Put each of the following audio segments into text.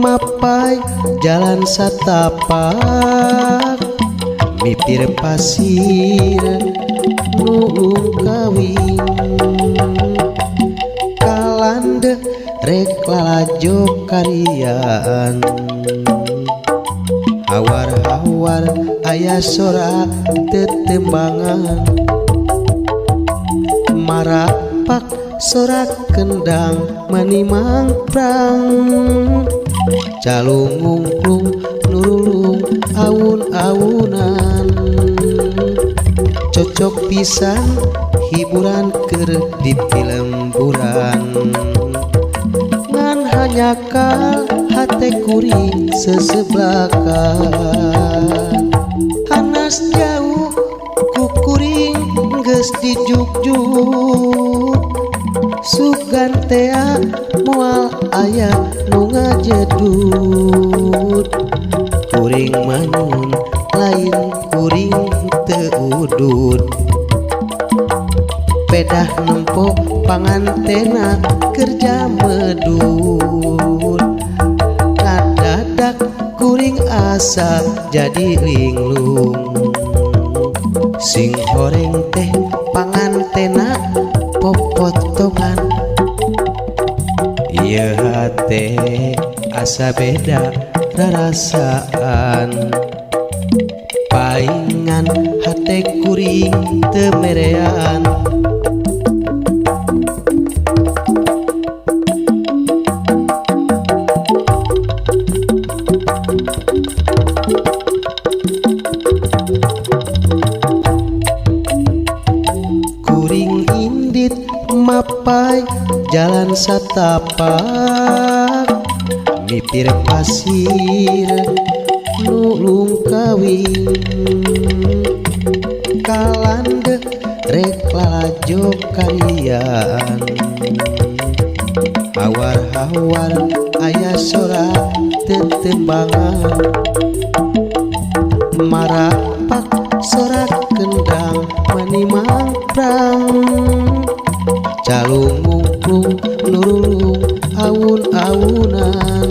Mapai jalan satapak mipir pasir nulung kawin kalande rek lalajo kariaan hawar-hawar aya sora tetembangan marapak sorak kendang manimang prang calung ngungklung nurulung awun-awunan cocok pisan hiburan keur di pilemburan ngan hanyakal hate kuring seseblakan hanas jauh ku kuring geus dijugjuk sugan tea moal aya nu ngajedut kuring manyun lain kuring teu udud pedah nempo pangantena kerja medut ngadadak kuring asa jadi linglung sing horeng teh pangantena popotongan ieu hate asa beda rarasaan paingan hate kuring teu merean. Kuring indit mapai jalan satapak mipir pasir nulung kawin kalande rek lalajo kariaan hawar-hawar aya sora tetembangan marapak sorak kendang manimang prang calung ngungklung nurulung awun-awunan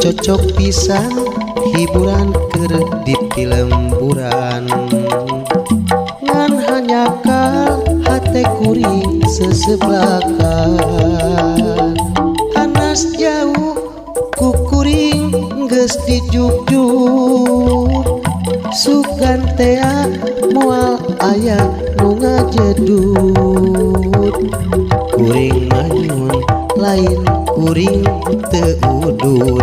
cocok pisan hiburan keur di pilemburan ngan hanyakal hate kuring seseblakan hanas jauh ku kuring geus dijugjuk sugan tea moal aya nu ngajedut kuring manyun lain kuring teu udud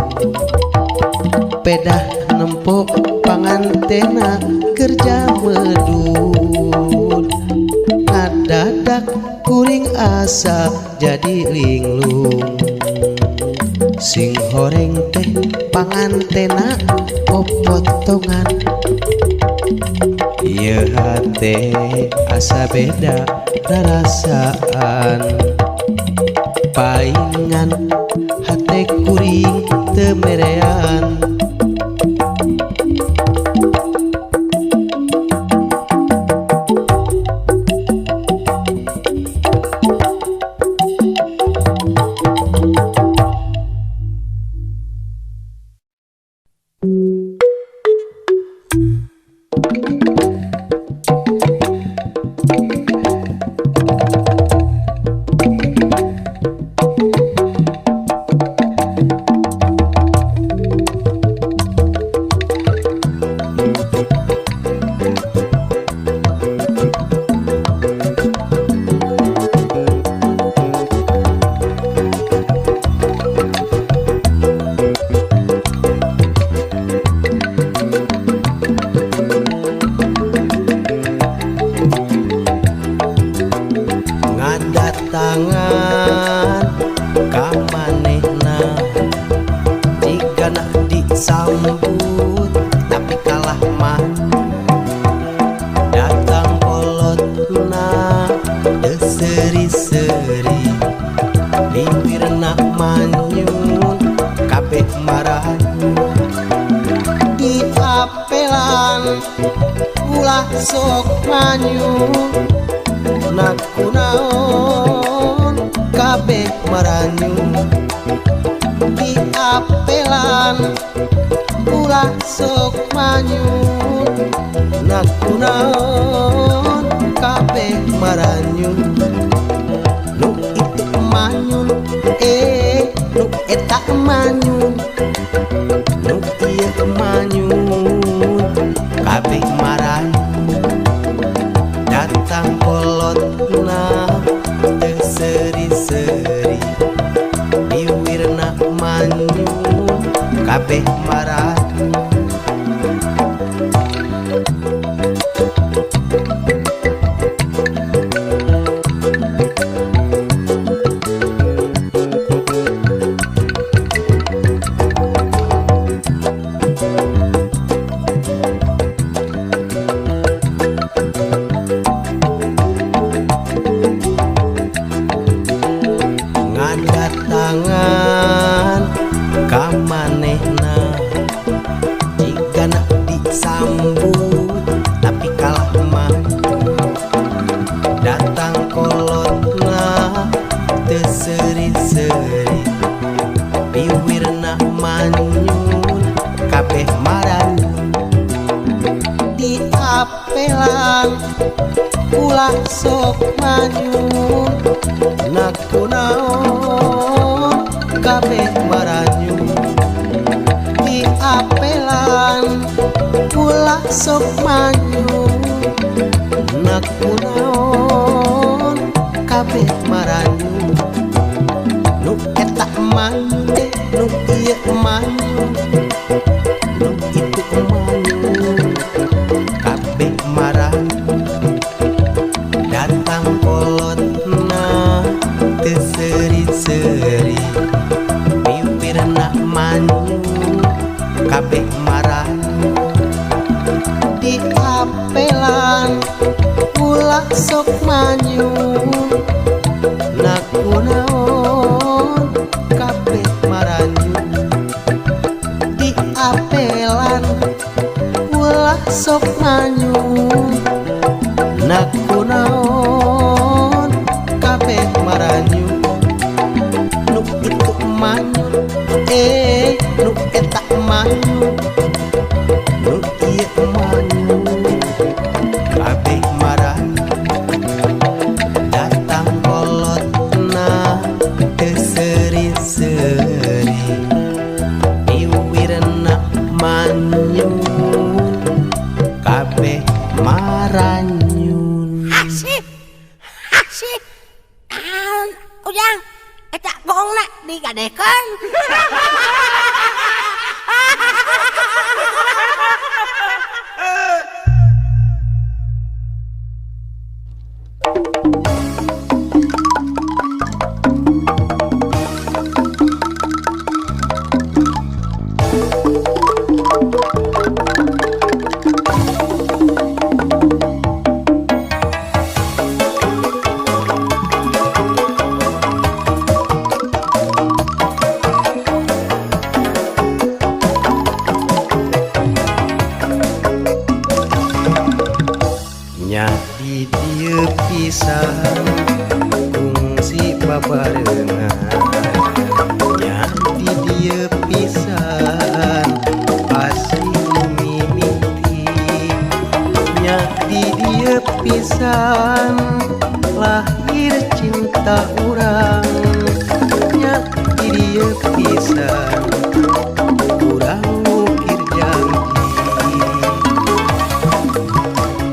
pedah nempo pangantena kerja medut ngadadak kuring asa jadi linglung sing horeng teh pangantena popotongan ieu hate asa beda rarasaan paingan hate kuring teu merean. Ngadatangan ka manehna jigana disambut tapi kalah mah datang kolotna teu seuri-seuri bibirna manyun kabeh maranyun diapelan ulah sok manyun nakunaon kabeh maranyun di sok manyun nakunaon kabeh maranyun nu itu manyun nu eta manyun nu ieu manyun kabeh maranyun datang kolotna teu seuri-seuri biwirna manyun kabeh maranyun. Ngadatangan ka manehna jigana disambut tapi kalah mah datang kolotna teu seuri-seuri biwirna manyun kabeh maranyun diapelan ulah sok manyun nakunaon kabeh maranyun diapelan ulah sok manyun nakunaon kabeh maranyun nu eta manyun teh nu ieu manyun nu itu manyun kabeh maranyun datang kolotna teu seuri-seuri biwirna manyun kabeh maranyun diapelan ulah sok manyun nakunaon kabeh maranyun diapelan ulah sok manyun nakunaon kabeh maranyun nu itu manyun nu eta manyun nu ieu manyun kabeh maranyun datang kolotna teu seuri-seuri biwirna manyun kabeh maranyun. Asik asik naon ujang eta gongna digadekeun. Nya di dieu pisan kungsi babarengan nya di dieu pisan pasti mimiti nya di dieu pisan lahir cinta urang nya di dieu pisan urang ngukir janji.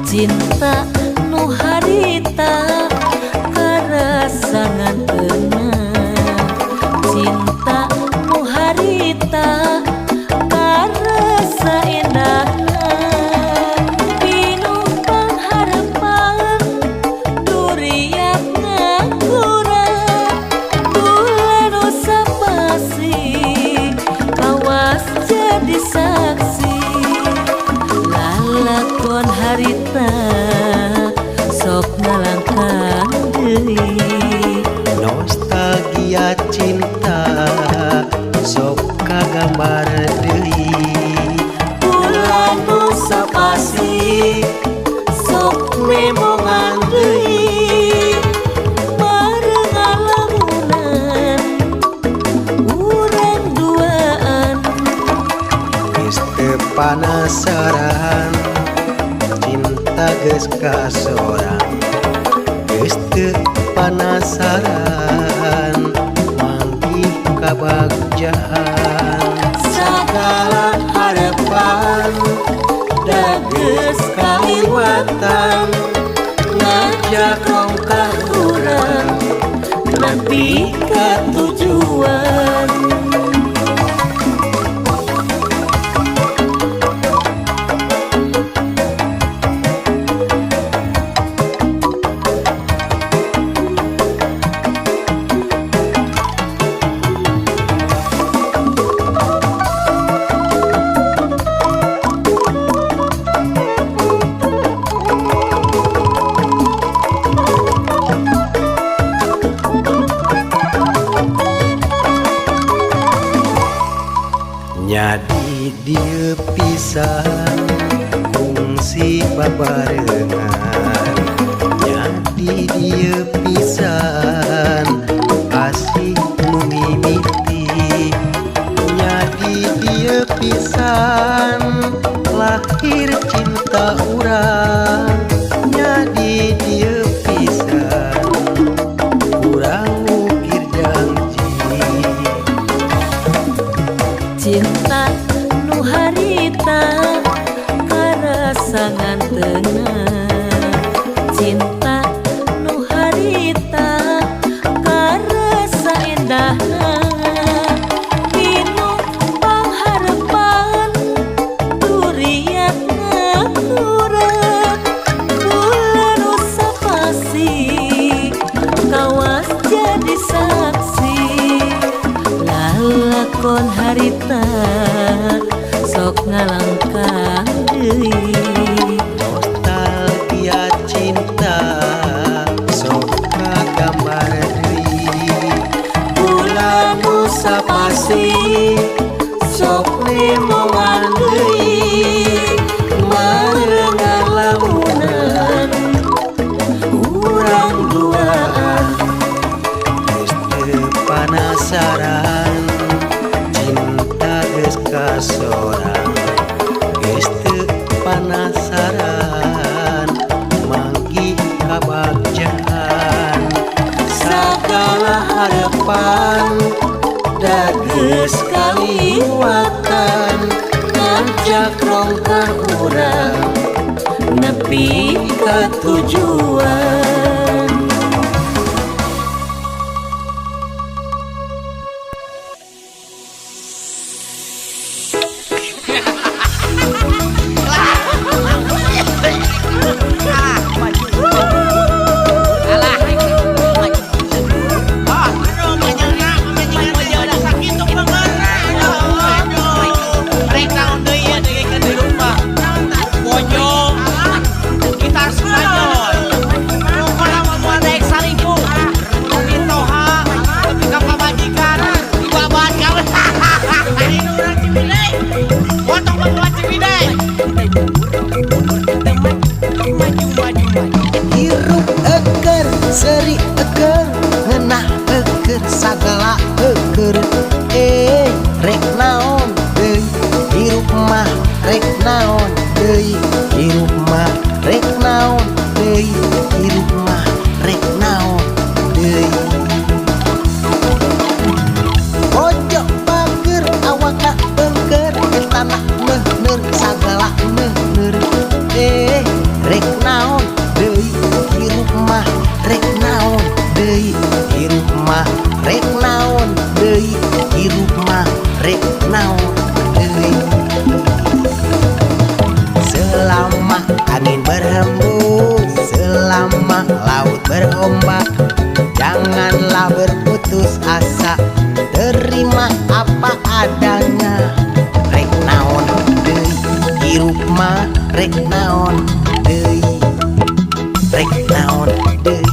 Cinta nu harita karasangan eunah cinta nu harita karasa endahna pinuh pangharepan duriat ngangguran gula nu sapasih. Penasaran, cinta geus kasorang, geus teu panasaran manggih kabagjaan. Sagala harapan da geus kaliwatan, ngajak rongkah urang nepi ka tujuan. Nyadi dieu pisan kungsi babarengan, nyadi dieu pisan asih nu mimiti, nyadi dieu pisan lahir cinta urang, nyadi dieu pisan urang ukir janji. Cinta nu harita karasa nganteunna, cinta nu harita karasa endahna, pinuh pangharepan duriat ngakurep bulan sapasi kawas jadi saksi. Lalakon harita sok ngalangkah deui, nostalgia cinta sok kagambar deui, bulan nu sapasi sok limongan deui, marengan lamunan urang duaan. Geus teu panasaran, cinta geus kasorang, geus teu panasaran manggih kabagjaan. Sagala harapan da geus kaliwatan, ngajak rongkah urang nepi ka tujuan. Hirup eker seri eker ngeunah eker sagala eker, eh rek naon deui hirup mah, rek naon deui hirup mah, rek naon deui hirup mah, rek naon deui. Pojok pager awakna beungker, etana meuneur sagala meuneur, eh rek naon deui hirup mah, rek naon deui hirup mah, rek naon deui hirup mah, rek naon deui. Selama angin berhembus, selama laut berombak, janganlah berputus asa, terima apa adanya. Rek naon deui hirup mah, rek naon deui, rek naon deui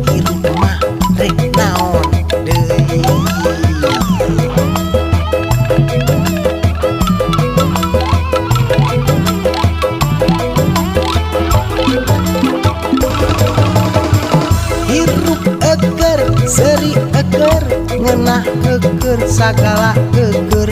hirup mah, rek naon deui. Hirup eker seri eker ngeunah eker sagala eker,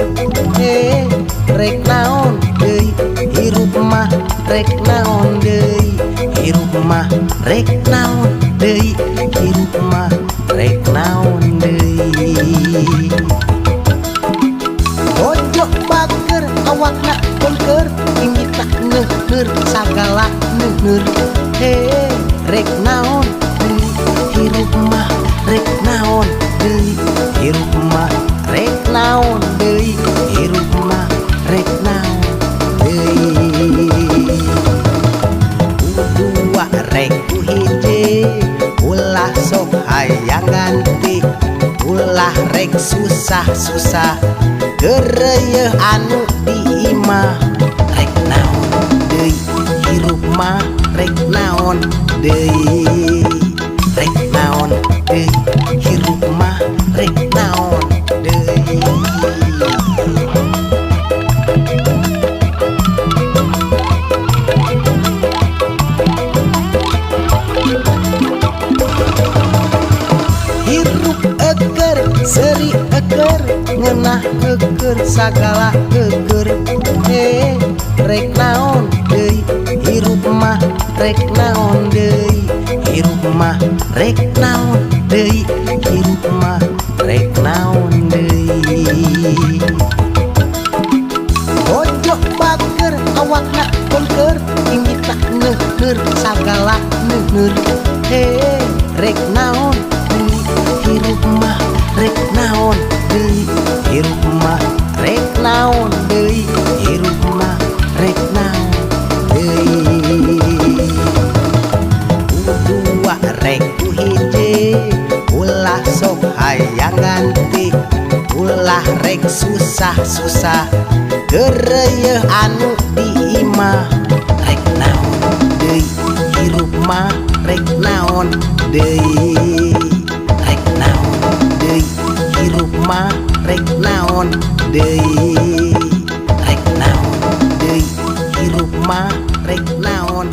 eh rek naon deui hirup Hirup mah rek naon deui, hirup mah rek naon deui, hirup mah rek naon deui. Bojo bager awakna bengker, inditna neuheur sagala neuheur. He, rek naon deui, hirup mah rek naon deui, hirup mah rek naon deui, hirup mah rek naon deui. Dua rek ku hiji, ulah sok hayang ganti, ulah rek susah-susah, geureuyeun anu di imah. Rek naon deui, hirup mah rek naon deui, rek naon deui, hirup mah rek naon deui. Hirup eker seri eker, ngeunah eker sagala eker. He, rek naon deui, hirup mah rek naon deui, hirup mah rek naon deui, hirup mah rek naon deui. Bojo bager awakna bengker, inditna neuheur sagala neuheur. He, rek naon deui, hirup mah rek naon deui, hirup mah rek naon deui, hirup mah rek naon deui. Dua rek ku hiji, ulah sok hayang ganti, ulah rek susah-susah, geureuyeun anu di imah. Rek naon deui, hirup mah rek naon deui, rek naon deui, hirup mah rek naon deui, rek naon deui, hirup mah rek naon.